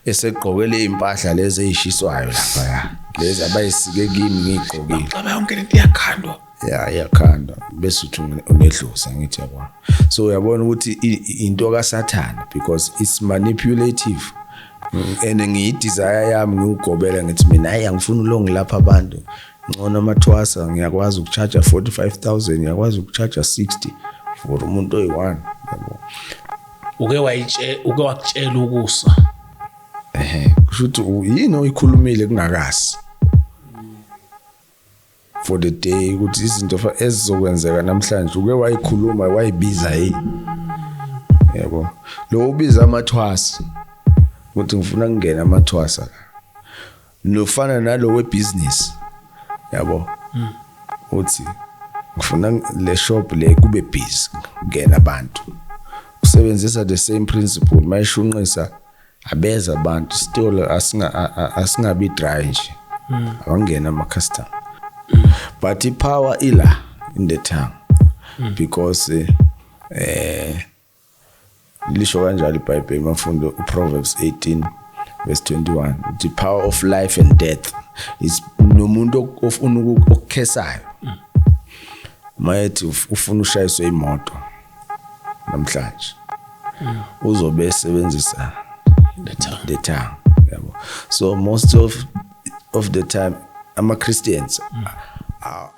Esegqokele impahla lezi ezishiswayo lapha, ya, lezi abayisike kimi ngiyigqokile. Xaba yonke lento iyakhandwa. Ya, iyakhandwa, bese uthi unedlozi, angithi yabona? So uyabona ukuthi into kaSathane, because it's manipulative and ngiyi-desire yami, ngiwugobela, ngithi mina, hayi, angifuni ulo ngilapha abantu, ngcono amathwasa, ngiyakwazi uku-charge 45,000, ngiyakwazi uku-charge 60 for umuntu oyi-one, yabo. Uke wakutshela ukusa? Ehe, kusho ukuthi yini oyikhulumile kungakasi for the day, ukuthi izinto ezizokwenzeka namhlanje uke wayikhuluma, wayibiza yini, yabo. Lo ubiza amathwasa ukuthi ngifuna kungena amathwasa la, lofana nalo webusiness, yabo, uthi ngifuna le shop le kube busy, kungena abantu, usebenzisa the same principle. Mayishunqisa abeza abantu, sitolo asingabi dry nje, abangena ama customer. But ipower ila in the tongue, because lisho kanjalo iBhayibheli, mafundo, uProverbs 18 verse 21, the power of life and death is nomuntu ofuna ukukhesayo. Mayethi ufuna ushayiswe imoto namhlanje, uzobe esebenzisa the tongue. The tongue, yabo. So most of the time ama Christians